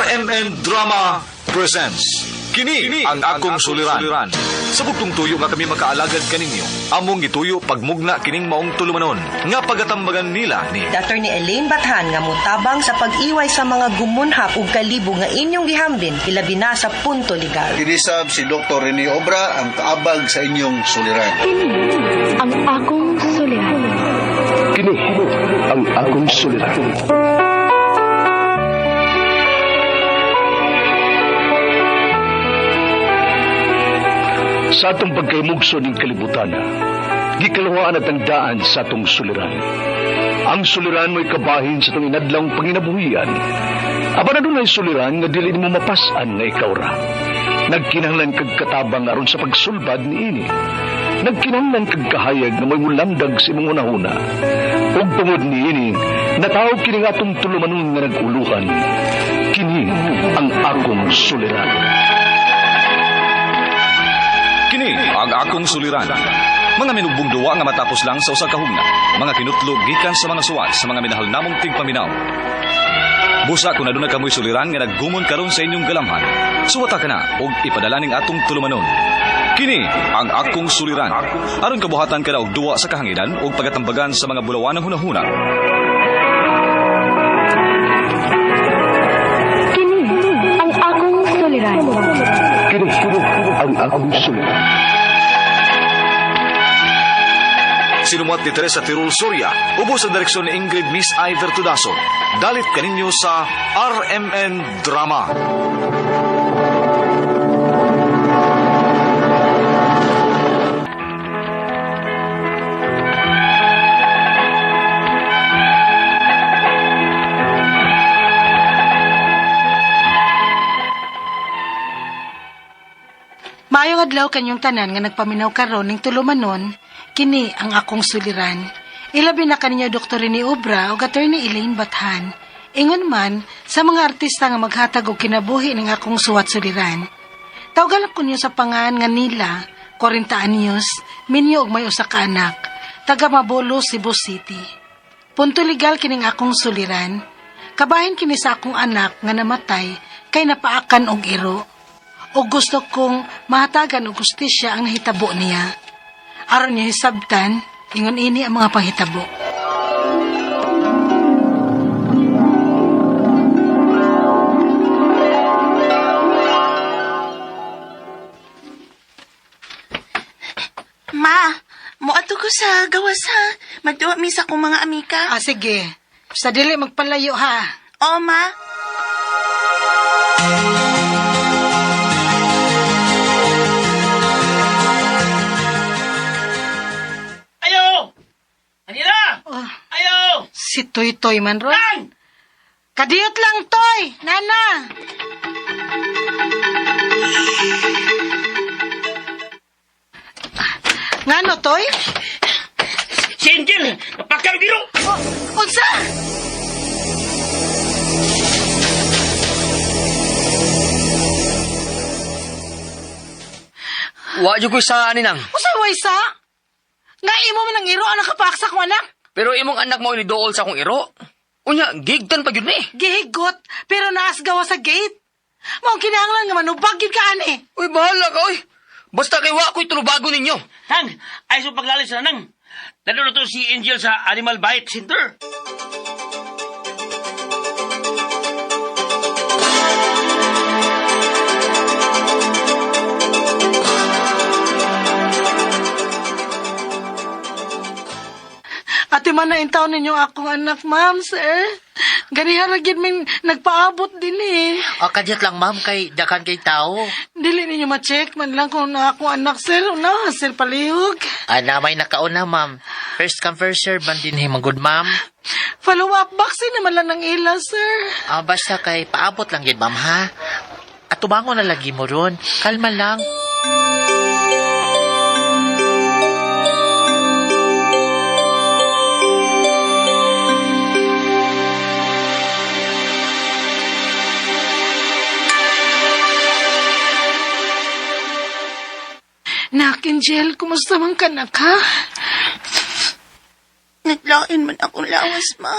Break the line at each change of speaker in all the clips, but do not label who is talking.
RMN Drama presents Kini ang akong suliran. Sa bugtong tuyo nga kami makaalagad kaninyo. Among gituyo pagmugna kining maong tulumanon nga pagatambagan nila ni
Attorney Elaine Bathan nga motabang sa pag-iway sa mga gumunhap ug kalibo nga inyong gihambin ilabi na sa punto legal.
Kinisab si Dr. Rene Obra ang kaabag sa inyong suliran.
Kini ang akong suliran.
Kini ang akong suliran. Sa atong pagkaymugso ning kalibutan, gikaluhaan at ang daan sa atong suliran. Ang suliran mo'y kabahin sa atong inadlang panginabuhian. Aba na dunay suliran nga dili nimo mapas-an nga ikaw ra. Nagkinahanglan kag katabang aron sa pagsulbad niini. Nagkinahanglan kag kahayag nga mo'y mulamdag sa imong hunahuna. Ug tungod niini, natawag kini nga atong tulumanon nga nag-uluhan. Kini ang akong suliran.
Kini ang akong suliran. Mga minubong duwa nga matapos lang sa usa ka hugna. Mga kinutlog gikan sa mga suwat sa mga minahal namong tigpaminaw. Busa kung aduna kamoy suliran nga naggumon karon sa inyong galamhan. Suwata ka na og ipadala ning atong tulumanon. Kini ang akong suliran. Aron kabuhatan ka na og duwa sa kahanginan ug pagatambagan sa mga bulawanang hunahuna.
Kini ang akong suliran.
Kini ang akong suliran.
Sinumuat ni Teresa Tirul Soria, ubos sa direksyon ni Ingrid Miss Iver Tudaso. Dalit kaninyo sa RMN Drama.
Maayong adlaw kanyong tanan nga nagpaminaw karon ning tulumanon, kini ang akong suliran. Ilabi na kaninyo Dr. Rene Obra ug Attorney Elaine Bathan. Ingon man sa mga artista nga maghatag og kinabuhi ning akong suwat suliran. Tawgan ko niyo sa pangan nga nila, 40 anyos, minyo og may usa ka anak, taga Mabolo, Cebu City. Punto legal kining akong suliran. Kabahin kini sa akong anak nga namatay kay napaakan og iro o gusto kong mahatagan og hustisya ang nahitabo niya. Aron niya hisabtan, ingon ini ang mga panghitabo.
Ma, moadto ko sa gawas ha. Magduwa mi sa akong mga amika.
Ah, sige. Sa dili magpalayo ha.
Oo, ma.
Ayo! Anila!
Oh,
Ayo!
si Toy Toy man ron.
Lang!
Kadiyot lang, Toy! Nana! Ngano, Toy?
Si Angel! Napakang biro!
Oh, unsa?
Wa jud ko sa ani nang.
Unsa way sa? Nga imo man ang iro ang nakapaaksa ko anak.
Pero imong anak mo ni dool sa akong iro. Unya, gigtan pa gyud ni.
Gihigot, pero naasgawa sa gate. Mao kinahanglan nga manubag gyud ka ani.
Uy, bahala ka oy. Basta kay wa ko'y tulubago ninyo.
Tang! Ay, so paglalis na nang! Nandun na to si Angel sa Animal Bite Center.
Ate man na intaw ninyo akong anak, ma'am, sir. Ganiha ra gyud min nagpaabot din eh.
O, kadyot lang, ma'am, kay dakan kay tao.
Dili ninyo ma-check man lang kung na akong anak, sir. Una, sir, palihog.
Ah, may nakauna, ma'am. First come, first serve, man din eh, good, ma'am.
Follow up vaccine naman lang ng ila, sir.
Ah, basta kay paabot lang yun, ma'am, ha? At tumango na lagi mo ron. Kalma lang.
Nak, Angel, kumusta man ka, nak, ha?
Naglain man akong lawas, ma.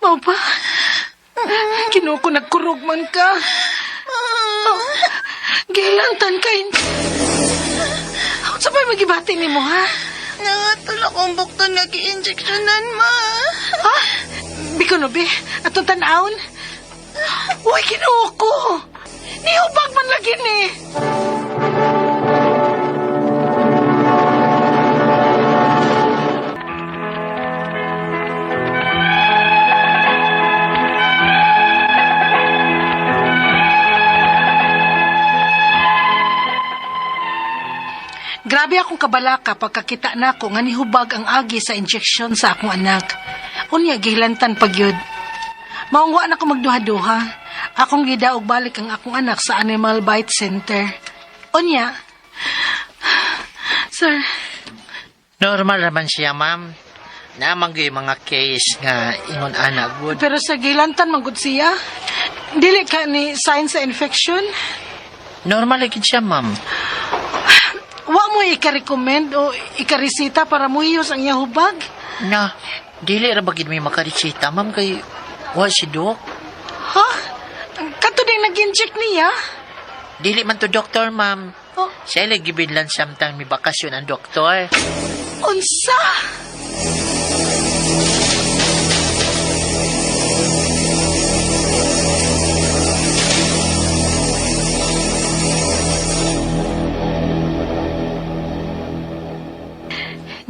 Mao ba? Ginoo ko, nagkurog man ka. Oh, gilantan ka. Sa pa'y magibati ni mo, ha?
Nangatol akong bukton nga gi-injectionan, ma.
Ha? Biko no, be. Atong tanawon. Uy, Ginoo ko. Nihubag man lagi ni. Grabe akong kabalaka pagkakita nako nga nihubag ang agi sa injection sa akong anak. Unya gihilantan pagyud. Maong wa na ko magduha-duha. Akong gidaog balik ang akong anak sa Animal Bite Center. Unya, sir,
Normal raman siya, ma'am. Naman gyud mga case nga ingon ana good.
Pero sa gilantan man gud siya. Dili ka ni sign sa infection.
Normal lagi siya, ma'am.
Wa mo ika-recommend o ika-resita para muhiyos ang iyang hubag.
Na, dili ra ba gid may makaresita, ma'am, kay wa si Doc.
Ha? Kato din nag-inject niya?
Dili man to doktor, ma'am.
Oh.
Siya lagi gibidlan samtang may bakasyon ang doktor.
Unsa?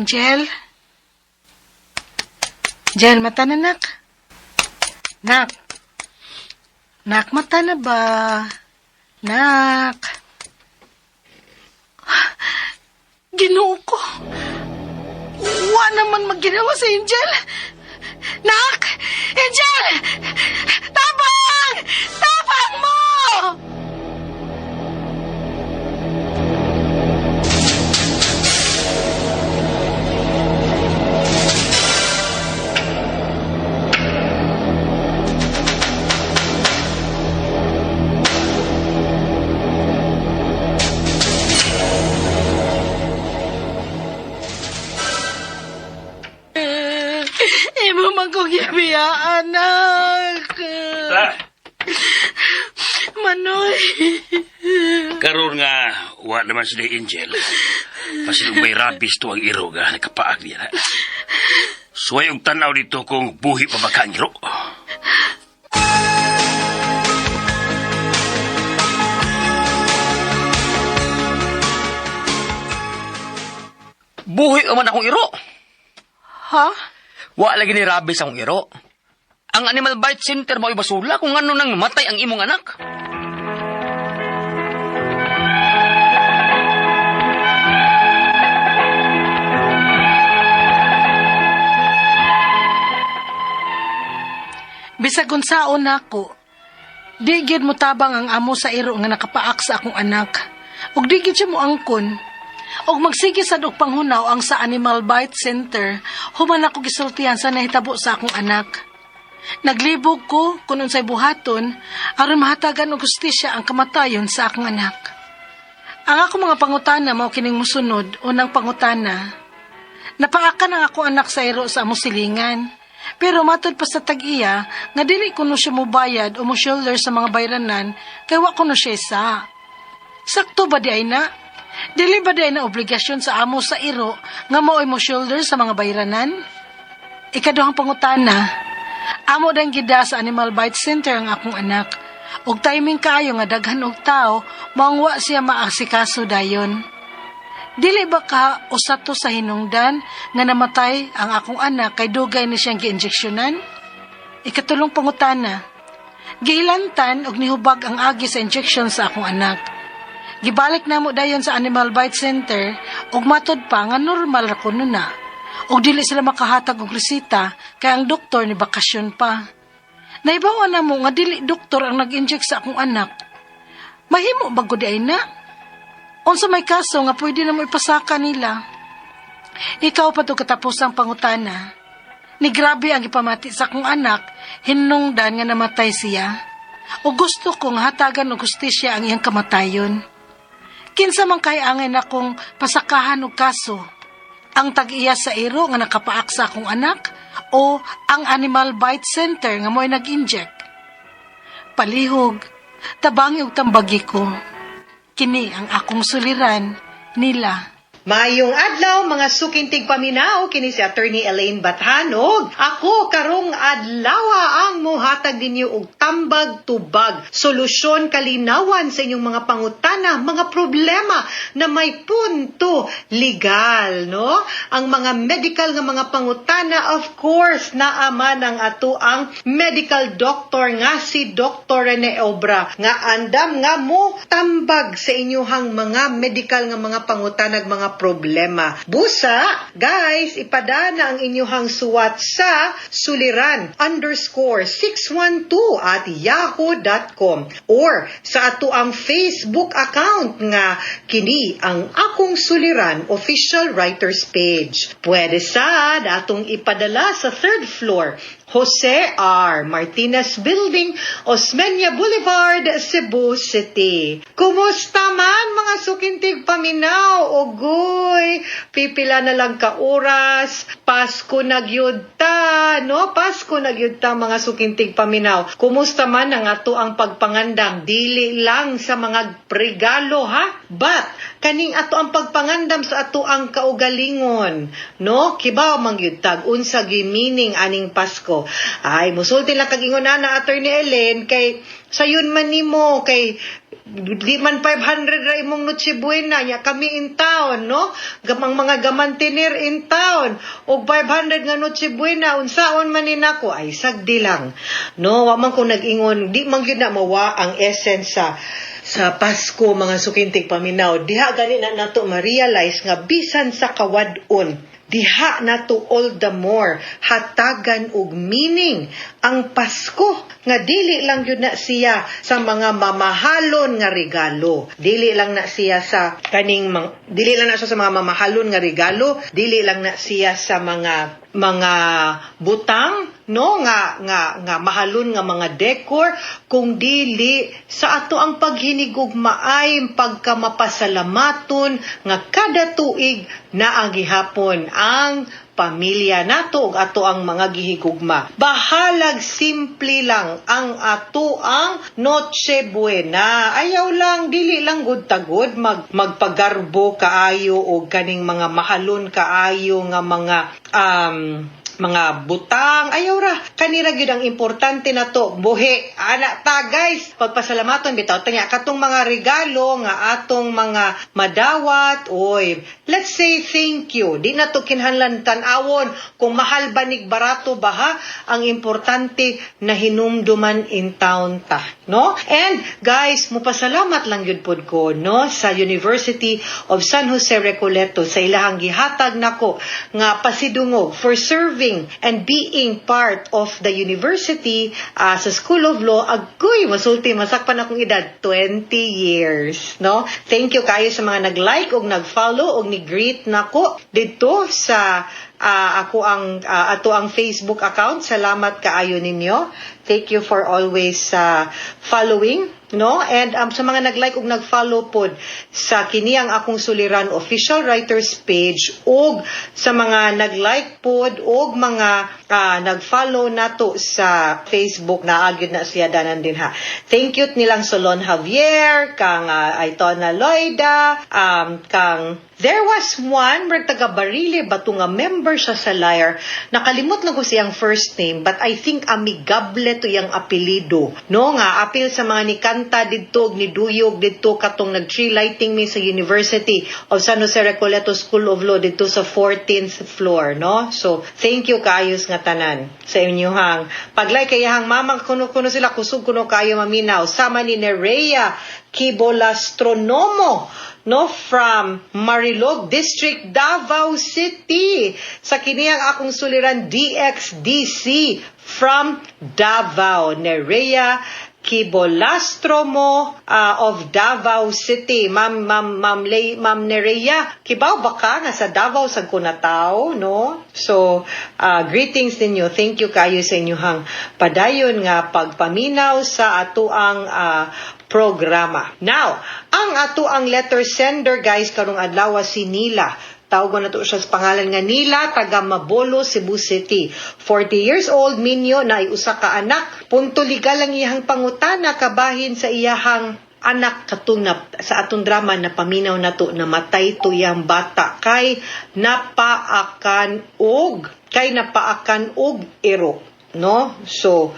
Jel? Jel, mata na, nak. Nak. Nak, mata na ba? Nak. Ginoo ko. Wa naman magginawa sa Angel. Nak! Angel! Tapang! Tapang mo! Imo man ko gibiya, anak.
Ta,
Manoy.
karon nga wa naman sila Angel. Pasilong may rabies to ang iro nga nakapaag niya. Suway og tanaw dito kung buhi pa ba ka ang iro.
Buhi man akong iro.
Ha?
Wa lagi ni rabies akong iro. Ang Animal Bite Center mao'y basula kung ano nang matay ang imong anak.
Bisag unsaon nako, di gyud mo tabang ang amo sa iro nga nakapaak sa akong anak. Ug di gyud siya moangkon. Og magsige sad og panghunaw ang sa Animal Bite Center, human ako gisultihan sa nahitabo sa akong anak. Naglibog ko kung unsay buhaton aron mahatagan og hustisya ang kamatayon sa akong anak. Ang akong mga pangutana mao kining mosunod. Unang pangutana, napaakan ang akong anak sa iro sa among silingan. Pero matod pa sa tag-iya nga dili kuno siya mobayad o mo shoulder sa mga bayranan kay wa kuno siya isa. Sakto ba di ay na? Dili ba di ay na obligasyon sa amo sa iro nga mao'y mo shoulder sa mga bayranan? Ikaduhang pangutana, amo dang gida sa Animal Bite Center ang akong anak. Og timing kaayo nga daghan og tao, maong wa siya maasikaso dayon. Dili ba ka usa to sa hinungdan nga namatay ang akong anak kay dugay ni siyang giinjeksyonan? Ikatulong pangutana, gihilantan og nihubag ang agi sa injection sa akong anak. Gibalik namo dayon sa Animal Bite Center ug matod pa nga normal ra kuno na. Ug dili sila makahatag og resita kay ang doktor ni bakasyon pa. Naibaw na mo nga dili doktor ang nag-inject sa akong anak. Mahimo ba gud ay na? Unsa may kaso nga pwede na mo ipasaka nila? Ikaw pa to katapusang pangutana. Ni grabe ang ipamati sa akong anak, hinungdan nga namatay siya. O gusto kong hatagan og hustisya ang iyang kamatayon. Kinsa man kay angay na kong pasakahan og kaso? Ang tag-iya sa iro nga nakapaak sa akong anak o ang Animal Bite Center nga mo'y nag-inject? Palihog, tabangi og tambagi ko. Kini ang akong suliran nila.
Maayong adlaw, mga suking tigpaminaw, kini si Attorney Elaine Bathanog. Ako karong adlaw ang mohatag ninyo og tambag tubag, solusyon, kalinawan sa inyong mga pangutana, mga problema na may punto legal, no? Ang mga medical nga mga pangutana, of course, naaman ang ato ang medical doctor nga si Dr. Rene Obra nga andam nga mo tambag sa inyong mga medical nga mga pangutana, mga problema. Busa, guys, ipadana ang inyong suwat sa suliran_612@yahoo.com or sa ato ang Facebook account nga kini ang akong suliran official writers page. Pwede sad atong ipadala sa third floor, Jose R. Martinez Building, Osmeña Boulevard, Cebu City. Kumusta man, mga suking tigpaminaw? Ugoy, pipila na lang ka oras, Pasko na gyud ta, no? Pasko na gyud ta, mga suking tigpaminaw. Kumusta man ang ato ang pagpangandam? Dili lang sa mga regalo ha, but kaning ato ang pagpangandam sa ato ang kaugalingon, no? Kibaw man gyud tag unsa gyud meaning aning Pasko. Ay, musulti lang kag ingon ana, Attorney Ellen, kay sayon man nimo, kay di man 500 ra imong Noche Buena nya, kami in town, no? Gamang mga gamantinir in town og 500 nga Noche Buena, unsaon man ni nako? Ay, sagdi lang, no? Wa man ko nag-ingon di man gyud na mawa ang essence sa Pasko, mga suking tigpaminaw. Diha gani na nato ma-realize nga bisan sa kawad-on, diha nato all the more hatagan og meaning ang Pasko, nga dili lang yun na siya sa mga mamahalon nga regalo, dili lang na siya sa kaning mang, dili lang na siya sa mga mamahalon nga regalo, dili lang na siya sa mga butang, no, nga mahalon nga mga decor, kung dili sa ato ang paghinigugmaay, pagkamapasalamaton nga kada tuig naa gihapon ang pamilya nato ug ato ang mga gihigugma. Bahalag simple lang ang ato ang Noche Buena. Ayaw lang, dili lang gud tagod magpagarbo kaayo og kaning mga mahalon kaayo nga mga butang. Ayaw ra. Kanira gyud ang importante na to, buhi ana ta, guys. Pagpasalamaton bitaw tanya katong mga regalo nga atong mga madawat. Oy, let's say thank you. Di na to kinahanglan tan-awon kung mahal ba nig barato ba ha. Ang importante na hinumduman in town ta, no? And guys, mupasalamat lang gyud pod ko, no, sa University of San Jose Recoleto sa ilahang gihatag nako nga pasidungog for serving and being part of the university sa School of Law. Agoy, masulti, masakpan akong edad, 20 years, no? Thank you kayo sa mga nag-like og nag-follow og ni-greet nako didto sa ako ang ato ang Facebook account. Salamat kaayo ninyo. Thank you for always following, no? And sa mga nag-like ug nag-follow pod sa kini ang akong suliran official writers page ug sa mga nag-like pod ug mga nag-follow nato sa Facebook, naa gyud na siya danan din ha. Thank you nilang Solon Javier, kang Aitona Loida, kang there was one, murag taga Barile ba to nga member siya sa Lyre. Nakalimot lang ko siyang first name, but I think Amigable to iyang apelido. No, nga apil sa mga ni kanta didto ug ni duyog didto katong nag-tree lighting mi sa University of San Jose Recoleto School of Law didto sa 14th floor, no? So, thank you kaayos nga tanan sa inyuhang paglike kay iyahang mama kuno kuno sila kusog kuno kayo maminaw. Sama ni Nerea Kibolastronomo, no, from Marilog District, Davao City, sa kiniyang akong suliran DXDC from Davao, Nerea Kibolastromo of Davao City. Ma'am, Ma'am, Ma'am, Lay, Ma'am Nerea, kibaw ba ka nga sa Davao sa Kunataw, no? So, greetings ninyo. Thank you kayo sa inyong padayon nga pagpaminaw sa atoang programa. Now, ang ato ang letter sender, guys, karong adlaw si Nila Tawgon nato siya sa pangalan nga nila, taga Mabolo, Cebu City. 40 years old, minyo, na usa ka anak. Punto legal ang iyahang pangutana kabahin sa iyahang anak katong na, sa atong drama na paminaw nato, namatay to iyang bata kay napaakan og iro, no? So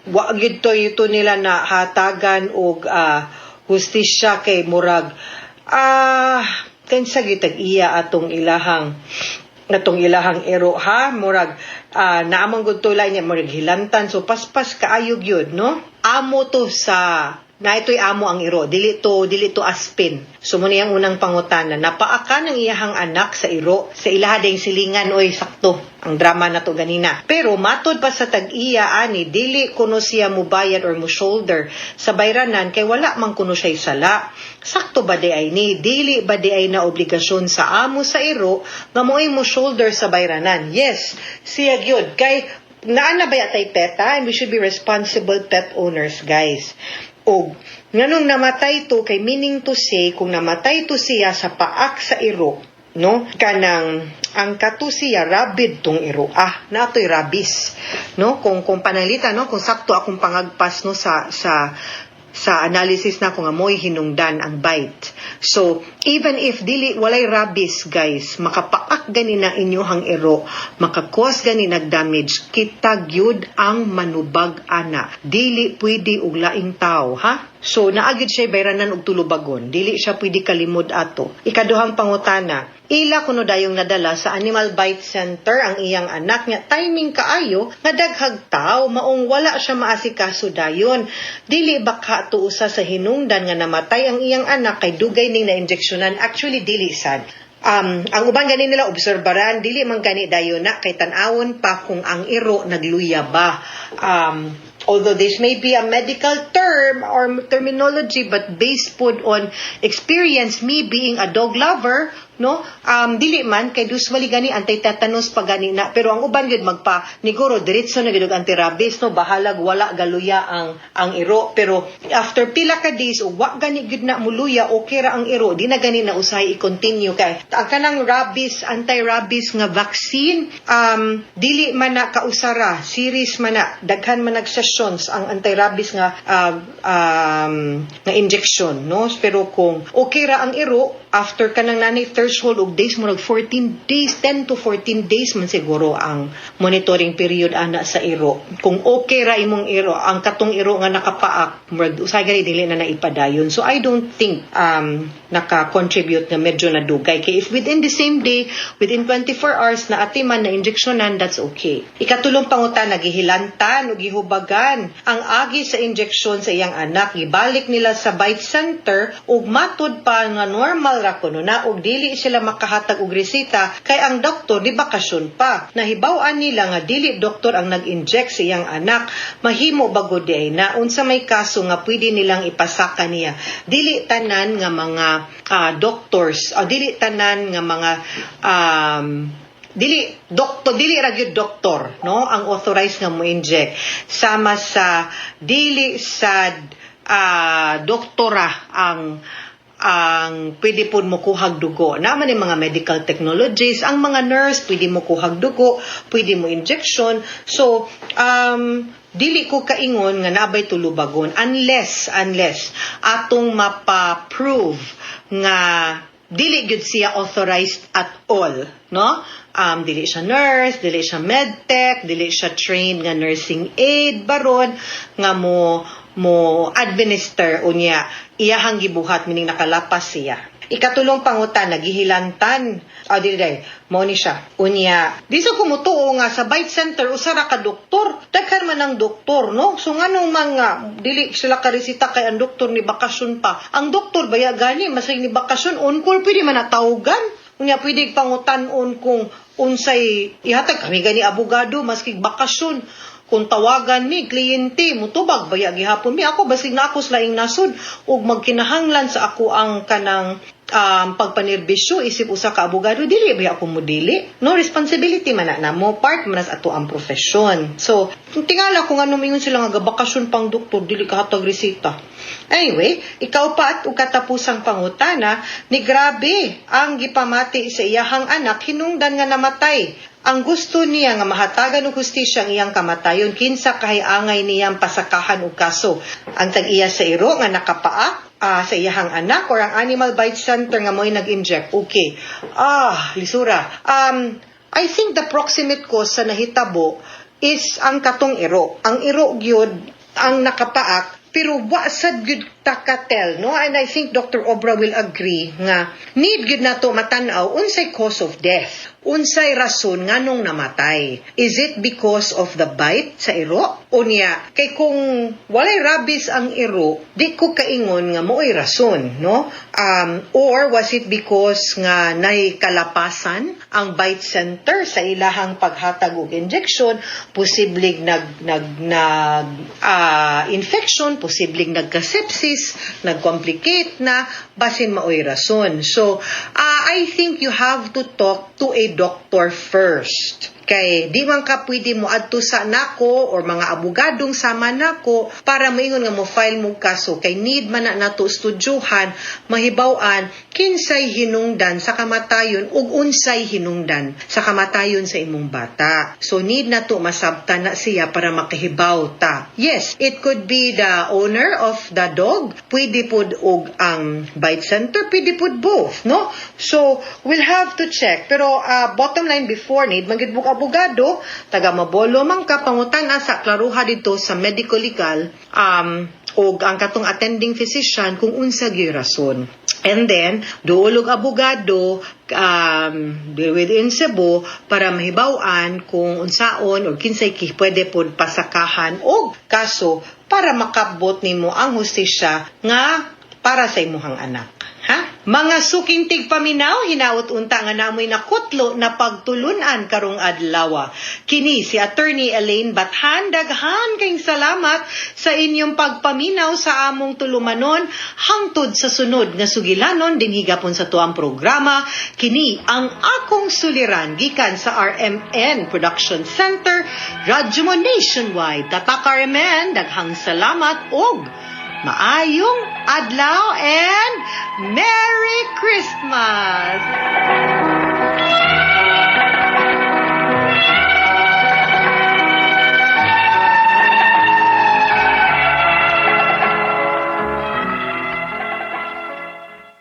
wa gyud to ito nila na hatagan og hustisya kay murag kinsa gyud iya atong ilahang iro, ha? Murag naamang gud tulay niya, murag hilantan, so paspas kaayo gyud, no? Amo to sa na ito'y amo ang iro, dili to aspin. So mo ang unang pangutana, napaakan ang iyahang anak sa iro sa ilaha ding silingan, oy, sakto ang drama na to ganina. Pero matod pa sa tag-iya ani, dili kuno siya mubayad or mo shoulder sa bayranan kay wala man kuno siya sala. Sakto ba di ay ni? Dili ba di ay na obligasyon sa amo sa iro nga mo'y mo shoulder sa bayranan? Yes, siya gyud kay naa na ba tay pet, and we should be responsible pet owners, guys. Og nganong namatay to, kay meaning to say kung namatay to siya sa paak sa iro, no, kanang ang kato siya rabid tong iro, natoy rabies, no? Kung panalita, no, kung sakto akong pangagpas, no, sa analysis na ko nga mo'y hinungdan ang bite. So, even if dili walay rabies, guys, makapaak gani na inyohang iro, makakos gani nag-damage, kita gyud ang manubag ana. Dili pwede og laing tao, ha? So, naagid siya bayranan og tulubagon. Dili siya pwede kalimod ato. Ikaduhang pangutana, ila kuno dayong nadala sa Animal Bite Center ang iyang anak nga timing kaayo nga daghag tao, maong wala siya maasikaso dayon. Dili ba ka to usa sa hinungdan nga namatay ang iyang anak kay dugay ning na-injeksyonan? Actually, dili sad. Ang uban gani nila obserbaran, dili man gani dayon na kay tan-awon pa kung ang iro nagluya ba. Although this may be a medical term or terminology, but based pod on experience, me being a dog lover, no, dili man kay usually gani anti-tetanus pa gani na, pero ang uban gyud magpa niguro diretso na gyud og anti-rabies, no, bahalag wala galuya ang iro. Pero after pila ka days ug wa gani gyud na muluya, okay ra ang iro, di na gani na usahay i-continue kay ang kanang rabies, anti-rabies nga vaccine, dili man na kausara, series man na, daghan man nag sessions ang anti-rabies nga injection, no? Pero kung okay ra ang iro after kanang nanay threshold og days, murag 14 days, 10 to 14 days man siguro ang monitoring period ana sa iro. Kung okay ra imong iro, ang katong iro nga nakapaak, murag usahay gani dili na naipadayon. So I don't think naka-contribute na medyo nadugay kay if within the same day, within 24 hours na atiman na injeksyonan, that's okay. Ikatulong pangutana, gihilantan o gihubagan ang agi sa injeksyon sa iyang anak. Gibalik nila sa bite center ug matud pa nga normal ra kuno na ug dili sila makahatag og reseta kay ang doktor di bakasyon pa. Nahibaw-an nila nga dili doktor ang nag-inject sa iyang anak. Mahimo ba gud di na unsa may kaso nga pwede nilang ipasaka niya? Dili tanan nga mga doctors, dili tanan nga mga dili doktor, dili ra gyud doktor, no, ang authorized nga mo inject, sama sa dili sa doktora ang pwede po mo kuhag dugo. Naman yung mga medical technologies, ang mga nurse, pwede mo kuhag dugo, pwede mo injection. So, dili ko kaingon nga nabay tulubagon unless atong mapa-prove nga dili gyud siya authorized at all, no? Dili siya nurse, dili siya medtech, dili siya trained nga nursing aid baron nga mo administer unya iyahang gibuhat, meaning nakalapas siya. Ikatulong pangutana, nagihilantan. Ah, dili day, mao ni siya. Unya, di sa kumutuo nga sa bite center usa ra ka doktor. Daghan man ang doktor, no? So nganong mga dili sila karesita kay ang doktor ni bakasyon pa. Ang doktor baya gani masay ni bakasyon, on call pwede man natawagan. Unya pwede pangutan-on kung unsay ihatag. Kami gani abogado, maski bakasyon, kung tawagan mi kliyente, mutubag baya gihapon mi. Ako basig na ako sa laing nasod ug magkinahanglan sa ako ang kanang pagpanerbisyo isip usa ka abogado, dili ba ako mo dili, no? Responsibility man na namo, part man na sa ato ang profession. So tingala kung ano mingon sila nga gabakasyon pang doktor, dili ka hatag reseta. Anyway, ikaw pa at ug katapusang pangutana ni, grabe ang gipamati sa iyahang anak hinungdan nga namatay. Ang gusto niya nga mahatagan og hustisya ang iyang kamatayon. Kinsa kahay angay niyang pasakahan og kaso? Ang tag-iya sa iro nga nakapaak sa iyahang anak or ang Animal Bite Center nga mo'y nag-inject? Okay. Ah, lisura. I think the proximate cause sa nahitabo is ang katong iro. Ang iro gyud ang nakapaak, pero wa sad gyud ta ka-tell, no? And I think Dr. Obra will agree nga need gyud nato matan-aw unsay cause of death, unsay rason nganong namatay. Is it because of the bite sa iro? Unya kay kung walay rabies ang iro, di ko kaingon nga mo'y rason, no? Or was it because nga nay kalapasan ang bite center sa ilahang paghatag og injection? Posibleng nag nag nag infection, posibleng nagka-sepsis, nag-complicate na, basin maoy rason. So, I think you have to talk to a doctor first. Kay di man ka pwede mo adto sa nako or mga abogadong sama nako para moingon nga mo file mo kaso, kay need man na nato estudyuhan, mahibaw-an kinsay hinungdan sa kamatayon ug unsay hinungdan sa kamatayon sa imong bata. So need nato masabtan na siya para makahibaw ta. Yes, it could be the owner of the dog, pwede pud og ang bite center, pwede pud both, no? So we'll have to check. Pero bottom line, before, need man gyud mo abogado, taga Mabolo man ka, pangutan sa klaruha dito sa medical legal og ang katong attending physician kung unsa gyud rason. And then, duol og abogado within Cebu para mahibaw-an kung unsaon or kinsay pwede pod pasakahan og kaso para makabot nimo ang hustisya nga para sa imuhang anak. Ha? Mga suking tigpaminaw, hinaot unta nga namoy nakutlo na pagtulunan karong adlaw. Kini si Attorney Elaine Bathan, daghan kayong salamat sa inyong pagpaminaw sa among tulumanon hangtod sa sunod nga sugilanon dinhi gapon sa tuang programa. Kini ang Akong Suliran gikan sa RMN Production Center, Radyo Mo Nationwide. Tatak RMN, daghang salamat og maayong adlaw and Merry Christmas!